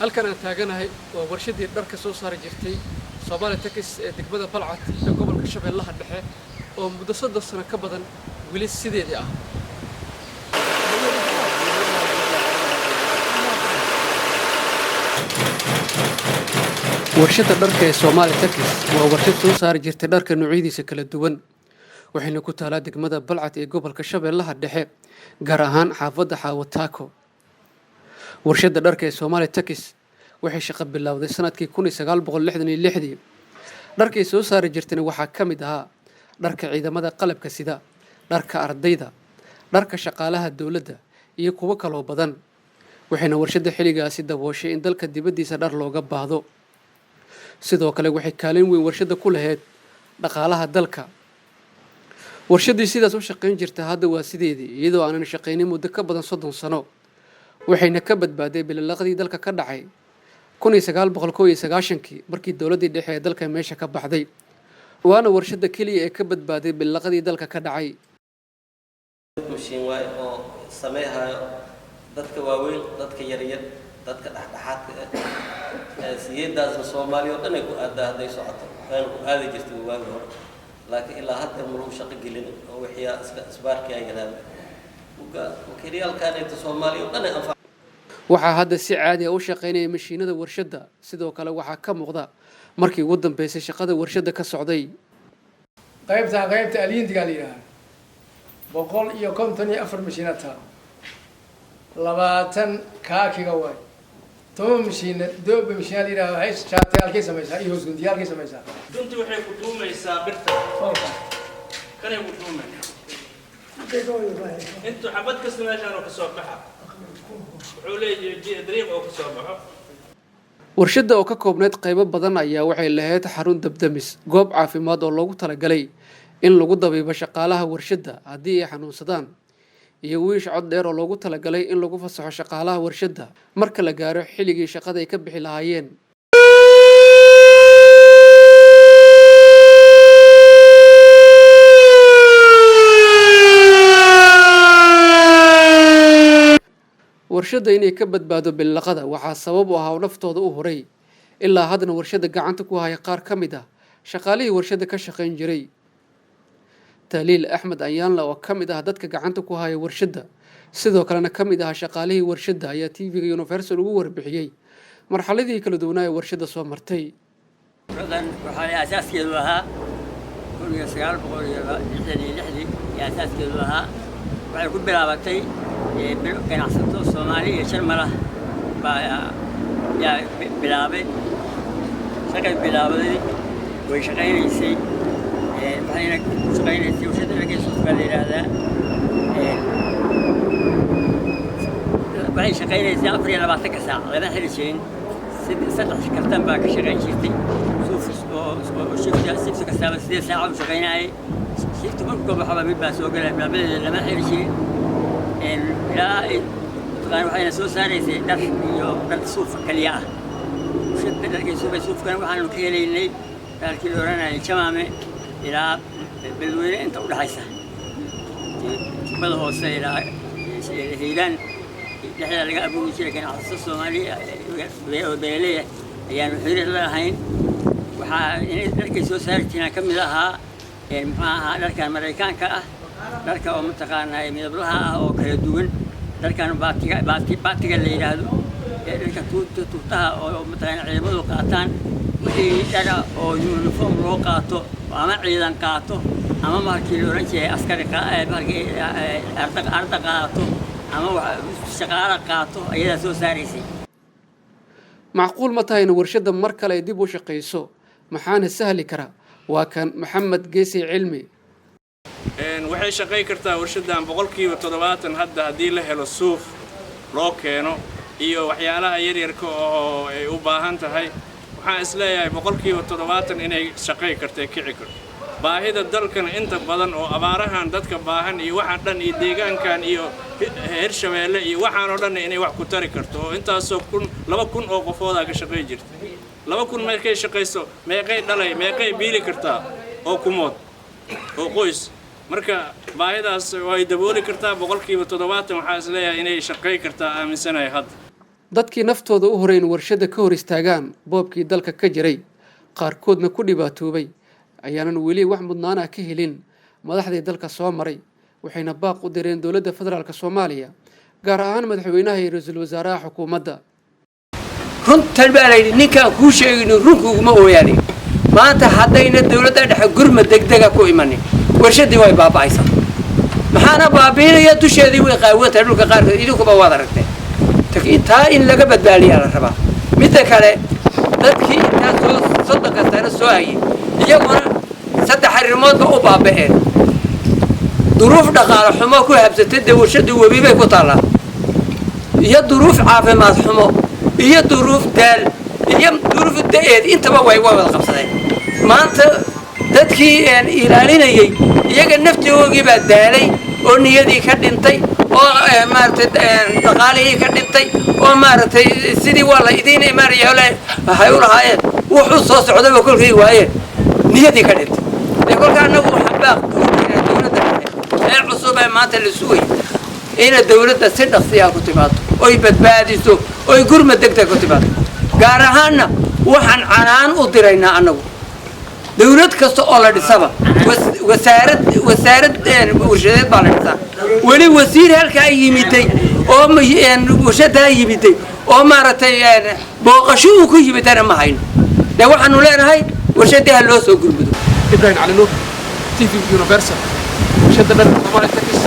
Halkan aan taaganahay waa warshadii dharka soo saari jirtay Soomaali Tex ee degmada Balcad ee gobolka Shabeellaha Dhexe oo muddo 30 sano ka badan weli sideedii ah. Warshadda dharka ee Soomaali Tex waa warshad soo saari jirtay dharka noocyadiisa kala duwan, waxayna ku taalaa degmada Balcad ee gobolka Shabeellaha Dhexe, gaar ahaan xaafadda Xaawataako. Warshadda dharka ee Soomaali Tex waxay shaqo bilowday sanadkii 1966-dii. Dharkay soo saari jirtayna waxaa ka mid ahaa dharka ciidamada qalabka sida, dharka ardayda, dharka shaqaalaha dowladda iyo kuwo kaloo badan. Waxayna warshadda xilligaasi dabooshay in dalka dibaddiisa dhar looga baahdo. Sidoo kale waxay kaalin weyn warshadda ku lahayd dhaqaalaha dalka. Warshaddii sidaas u shaqayn jirta hadda waa sideedii, iyadoo aanan shaqaynin muddo ka badan 30 sano, waxayna ka badbaaday bililaqdii dalka ka dhacay 1991-kii markii dowladdii dhexe ee dalka meesha ka baxday. Waana warshadda keliya ee ka badbaaday bililaqdii dalka ka dhacay. Mashiin waaye oo sameeyhayo dadka waaweyn, dadka yaryar, dadka dhexdhexaadka ah. Siyeedaasna Soomaaliya oo dhan ay ku aadaa hadday socoto, waana ku aadi jirtay waagi hore, laakiin ilaa hadda ma lagu shaqo gelin oo wixiyaa iska isbaarkiyaa yaraada materiaalkaanayta Soomaaliya oo dhan ay anfac. Waxaa hadda si caadi ah u shaqaynaya mashiinada warshadda. Sidoo kale waxaa ka muuqda markii ugu dambeysay shaqada warshadda ka socday. Qaybtan qaybta aliintigaa la yidhaaha, 154 mashiina taal, 20 kaakiga waay, 10 mashiina dooba mashiina la yidhaha, waxay shaatiyaalkay samaysaa iyo hoosgundiyaalkay samaysaa. Dunti waxay ku duumaysaa birta kanay ku duumay intuu xabad kasta meeshaan oo kasoo baxa wuxuu leeyahay dariiq oo kasoo baxo. Warshadda oo ka koobnayd qaybo badan ayaa waxay lahayd xarun dabdamis, goob caafimaad oo loogu talagalay in lagu dabiibo shaqaalaha warshadda haddii ay xanuunsadaan, iyo wiish cod dheer oo loogu talagalay in lagu fasaxo shaqaalaha warshadda marka la gaaro xilligii shaqada ay ka bixi lahaayeen. Warshadda inay ka badbaado billaqada waxaa sabab u ahaa oo naftooda u huray ilaa haddana warshadda gacanta ku haya qaar ka mid ah shaqaalihii warshadda ka shaqayn jiray. Taliil Axmed Ayaanla oo ka mid ah dadka gacanta ku haya warshadda, sidoo kalena ka mid ah shaqaalihii warshadda, ayaa TV-ga Universal ugu warbixiyey marxaladii kala duwanaa ee warshadda soo martay. Radan waxaa asaaskeedu ahaa 1966-dii iyo asaaskeedu ahaa. Waxay ku bilaabatay ganacsato Soomaali iyo Jarmalah baa yaa bilaabay. Shaqay bilaabaday, way shaqaynaysay, waxayna ku shaqaynaysay warshadda dharka baa la yidhaahdaa. Waxay shaqaynaysay 24-ka saac, lama xiri jirin. Saddex kartan baa ka shaqayn jirtay suuf oo shifti kastaaba 8 saaca u shaqaynayay. Shifti markuu ka baxaba mid baa soo galay, bilaabadeeda lama xiri jirin ilaa ay mataqaana. Waxayna soo saaraysay dhar iyo dhar suuf kaliya ah. Warshadda dharkay suufay, suufkana waxaanu ka helaynay dharkii la odhanayay Jamaame ilaa Beledweyne inta u dhaxaysa, Jubbada Hoose ilaa Hiiraan dhexda laga abuuri jiray. Ganacsato Soomaaliya oo beeraleya ayaanu xiriir la lahayn. Waxaa inay dharkay soo saari jiraan ka mid ahaa muxuu ahaa dharkan Maraykaanka ah, dharka oo mataqaanaa midablaha ah oo kala duwan, dharkan baatiga baati baatiga la yidhaahdo, dharka tuuta tuutaha oo mataqaana ciidamadu qaataan, wixii dhara oo uniform loo qaato ama ciidan qaato ama markii la odhan jiray askari markii arda qaato ama shaqaala qaato, ayadaa soo saaraysay. Macquul ma tahay in warshadda mar kale ay dib u shaqayso? Maxaana sahli kara? Waa kan Maxamed Geesi Cilmi. Waxay shaqay kartaa warshaddan 70% hadda haddii la helo suuf loo keeno iyo waxyaalaha yaryarka oo ay u baahan tahay. Waxaan isleeyahay 70% inay shaqay karto ee kici karto. Baahida dalkana inta badan oo abaarahan dadka baahan iyo waxaan dhan iyo deegaankan iyo Hirshabeelle iyo waxaan oo dhan inay wax ku tari karto, oo intaasoo kun 2000 oo qofoodaa ka shaqay jirta. 2000 markay shaqayso meeqay dhalay, meeqay biili kartaa oo kumood oo qoys? Marka baahidaas way dabooli kartaa 70%. Waxaa isleeyahay inay shaqay kartaa aaminsanahay hadda. Dadkii naftooda u horeyn warshadda ka hor istaagaan boobkii dalka ka jiray, qaarkoodna ku dhibaatoobay, ayaanan weli wax mudnaana ka helin madaxdii dalka soo maray. Waxayna baaq u direen dowladda federaalk Soomaaliya, gaar ahaan madaxweynaha iyo ra-iisul wasaaraha xukuumadda. Runtan baa layidhi, ninkaan kuu sheegayno runkuuguma ooyaani. Maanta haddayna dowladda dhexe gurma degdega ku imanin, warshaddii way baaba'aysaa. Maxaana baabiinaya? Dusheedii way qaawantahay dhulka qaarkood, idinkuba waad aragteen. Taa in laga badbaaliyaa la rabaa. Midda kale, dadkii intaa soo 30-ka sano soo hayay, iyaguna saddex arrimoodba u baaba'een: duruuf dhaqaale xumo ku habsatay, dee warshaddu webi bay ku taallaa, iyo duruuf caafimaad xumo, iyo duruuf daal, iyo duruuf da-eed. Intaba way wada qabsadeen. Maanta dadkii ilaalinayay iyaga naftigoogii baa daalay oo niyadii ka dhintay oo maaragtay dhaqaalihii ka dhintay oo maaragtay sidii waa la idiin imaanaya waxay u lahaayeen wuxuu soo socdaba kolkay waayeen niyadii ka dhintay. Dee kolka annagu waxaan baaq ugu jiraa dowladda dhexe ee cusub ee maanta la sugay inay dowladda si dhaqsiyaa ku timaado oy badbaadiso oy gurma degdeg ku timaado. Gaar ahaanna waxaan canaan u diraynaa annagu dowlad kasta oo la dhisaba wasaarad warshadeed baa la dhisaa. Weli wasiir halkaa yimiday oo warshadaa yimiday oo maaragtay booqasho uu ku yimidana ma hayno. Dee waxaanu leenahay warshadii ha loo soo gurmudo. Ibrahim Cali Nuur, TV Universal, warshadda dharka Soomaali Tex.